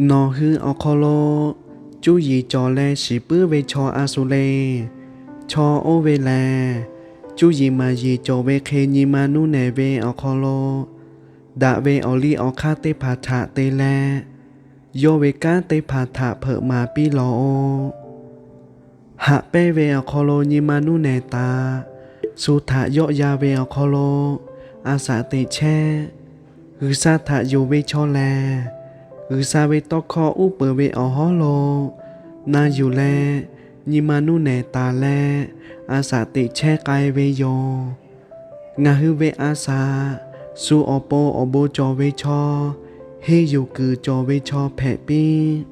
Nawˬ hui awˬ hk'aw lo cuˇ yiˍ cawˬ leh shiˍ puiˉ ve chaw a suh le. Chaw oˇ ve lehˬ, cuˇ yiˍ maˍ yiˍ cawˬ ve hk'e nyi ma nuˇ nehˬ ve awˬ hk'aw lo daꞈ ve awˬ liˇ awˬ hk'aˇ teˇ hpaˍ htaꞈ te leh, yawˇ ve kanˉ teˇ hpaˍ htaꞈ hpeuꞈ maˍ piˇ lawˬ oꞈ. Haꞈ pehnˇ ve awˬ hk'aw lo nyi ma nuˇ nehˬ taˍ. Shu htaꞈ yawˆ yan ve awˬ hk'aw lo a shaꞈ teꞈ chehˇ. G'uiˬsha htaꞈ yonˍ ve chaw lehˬ, G'uiˬsha ve tawˇ hkawˇ uˉ peunˍ ve awˬ hawˉ lo na yuˬ leh, nyi ma nuˇ nehˬ taˍ leh a shaꞈ teꞈ chehˇ k'ai ve yoˬ. Ngaˬ hui ve a shaꞈ, shu awˬ pon awˬ bon cawˬ ve chaw, henˇ yuˬ kuiˬ cawˬ ve chaw hpehꞈ piˇ.